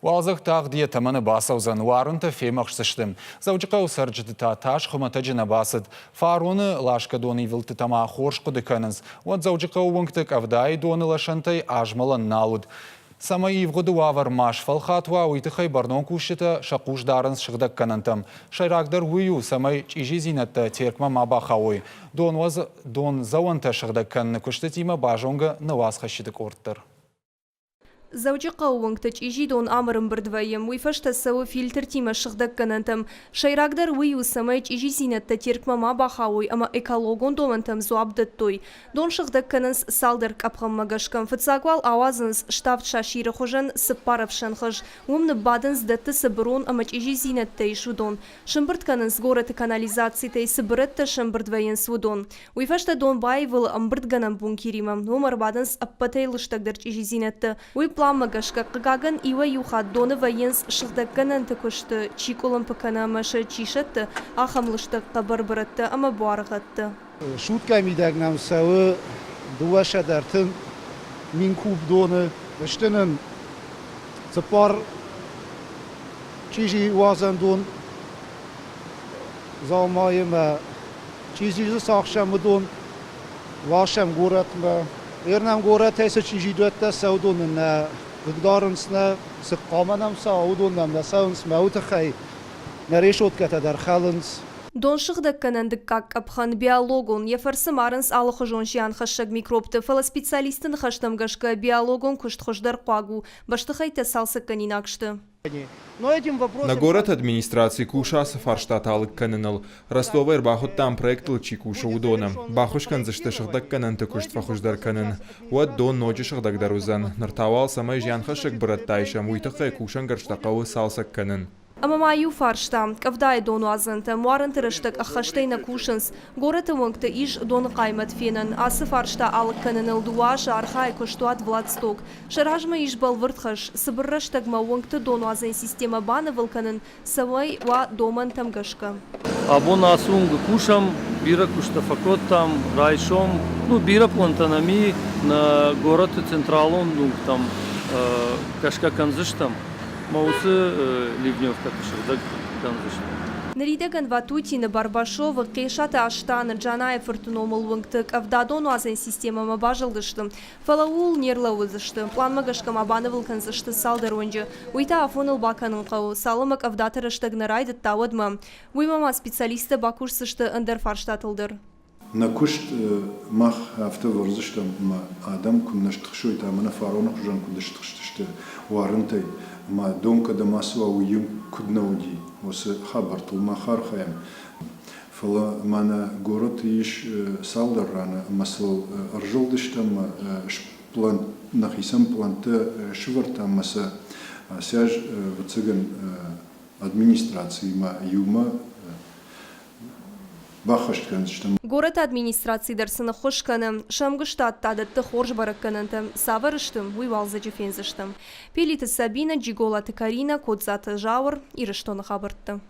Уалдзӕг тагъд йӕ тӕмӕны бацӕудзӕн, уарынтӕ фемӕхсдзысты. Дзӕуджыхъӕуы цӕрджыты та тас хуымӕтӕджы нӕ бацыд. Фароны ласгӕ донивылдтытӕ ма хорз хъуыды кӕнынц. Уӕд Дзӕуджыхъӕуы уынгты къӕвдайы доны лӕсӕнтӕй азмӕлӕн нал уыд. Цӕмӕй ивгъуыды уавӕр ма сфӕлхат уа, уый тыххӕй бӕрнон кусджытӕ сӕ хъус дарынц сыгъдӕггӕнӕнтӕм. Сӕйрагдӕр уый у, цӕмӕй чъизидзинӕдтӕ Теркмӕ ма бахауой. Дондзӕуӕнтӕ сыгъдӕг кӕныны куыстытимӕ базонгӕ нӕ уацхӕсджыты къорд дӕр. Дзӕуджыхъӕуы уынгты чъизи дон ам ӕрӕмбырд вӕййы, уый фӕстӕ цӕуы фильтртимӕ сыгъдӕггӕнӕнтӕм. Сӕйрагдӕр уый у, цӕмӕй чъизидзинӕдтӕ Теркмӕ ма бахауой ӕмӕ экологон домӕнтӕм дзуапп дӕттой. Дон сыгъдӕг кӕнынц цалдӕр къӕпхӕнмӕ гӕсгӕ. Фыццаг уал ауадзынц ставд сасиры хуызӕн цыппар ӕфсӕнхыз. Уым ныббадынц дӕтты цы бырон ӕмӕ чъизидзинӕдтӕ ис, уыдон. Сымбырд кӕнынц горӕты канализацитӕй цы бырӕттӕ сӕмбырд вӕййынц, уыдон. Уый фӕстӕ дон баивылы ӕмбырдгӕнӕн бункеримӕ. Уым ӕрбадынц ӕппӕтӕй лыстӕгдӕр чъизидзинӕдтӕ. Уый пъланмӕ гӕсгӕ, хъыгагӕн, иуӕй-иу хатт доны вӕййынц сыгъдӕггӕнӕнты куысты чи къуылымпы кӕны ӕмӕ сӕ чи сӕтты, ахӕм лыстӕг хъӕбӕр бырӕттӕ ӕмӕ буаргъӕдтӕ. Суткӕйы мидӕг нӕм цӕуы 230 000 куб доны. Сты нын цыппар чъизи уадзӕн дон дзаумайы ӕмӕ чъизи дзы цахсӕм, уыдон ласӕм горӕтмӕ. Ӕрнӕм горӕтӕй цы чъизидӕттӕ цӕуы, уыдон нын нӕ хъыгдарынц, нӕ цы хъуамӕ нӕм цӕуа, уыдон нӕм нӕ цӕуынц. Мӕ уый тыххӕй нӕ решеткӕтӕ дӕр хӕлынц. Донсыгъдӕггӕнӕн дыккаг къӕпхӕн биологон, йӕ фӕрцы марынц алыхуызон зианхӕссӕг микробты, фӕлӕ специалистты ныхӕстӕм гӕсгӕ биологон куыст хуыздӕр хъуаг у, бӕстыхӕйттӕ цалцӕггӕнинаг сты. Нӕ горӕты администраци кусы ацы фарстатӕ алыг кӕныныл. Ростовӕй ӕрбахуыдтам проектыл чи кусы, уыдоны. Баххуыс кӕндзысты сыгъдӕггӕнӕнты куыст фӕхуыздӕр кӕнын. Уӕд дон ноджы сыгъдӕгдӕр уыдзӕн. Ныр та уал цӕмӕй зианхӕссӕг бырӕттӕ айсӕм, уый тыххӕй кусӕнгӕрзтӕ хъӕуы цалцӕг кӕнын. Ӕмӕ ма иу фарста. Къӕвдайы донуадзӕнтӕ уарынты рӕстӕг ӕххӕстӕй нӕ кусынц. Горӕты уынгты ис доны хъаймӕт фенӕн. Ацы фарста алыг кӕныныл дыууӕ азы архайы куыстуат Владсток. Сӕ размӕ ис бӕлвырд хӕс, цыбыр рӕстӕгмӕ уынгты донуадзӕн системӕ банывыл кӕнын, цӕмӕй уа домӕнтӕм гӕсгӕ. Абон ацы уынгы кусӕм, бирӕ куыстӕ фӕкодтам, райсом, ну, бирӕ пълантӕ нӕм и, нӕ горӕты централон уынгтӕм гӕсгӕ кӕндзыстӕм. Мӕ уыцы ливневкӕты сыгъдӕг кӕндзысты. Ныридӕгӕн Ватутины, Барбашовы, Хъесаты Астаны, Джанайы-фырты номыл уынгты къӕвдадонуадзӕн системӕмӕ базылдысты. Фӕлӕ ууыл не рлӕууыдысты. Пъланмӕ гӕсгӕ ма банывыл кӕндзысты цалдӕр уынджы. Уый та афоныл бакӕнын хъӕуы, цалынмӕ къӕвдаты рӕстӕг нӕ райдыдта, уӕдмӕ. Уыимӕ ма специалисттӕ бакусдзысты ӕндӕр фарстатыл дӕр. Нӕ куыст мах афтӕ вӕрдзыстӕм, ӕмӕ адӕм куыннӕ стыхсой та мӕнӕ фароны хуызӕн куыд стыхстысты уарынтӕй, ӕмӕ дон кӕдӕм ацӕуа, уый йын куыд нӕ уыди, уыцы хабӕрттыл мах архайӕм. Фӕлӕ мӕнӕ горӕты ис цалдӕр раны ӕмӕ сыл ӕрзылдыстӕм ӕмӕ нӕхицӕн пълӕнттӕ сывӕрдтам ӕмӕ сӕ ацы аз, ӕвӕццӕгӕн, администрациимӕ иумӕ баххӕст кӕндзыстӕм. Горӕты администраци дӕр сын ӕххуыс кӕны. Сӕ ӕмгуыстад та дӕтты хорз бӕрӕггӕнӕнтӕ. Цавӕр сты, уый уалдзӕджы фендзыстӕм. Пелиты Сабинӕ, Джиголаты Каринӕ, Кодзаты Зауыр, Ирыстоны хабӕрттӕ.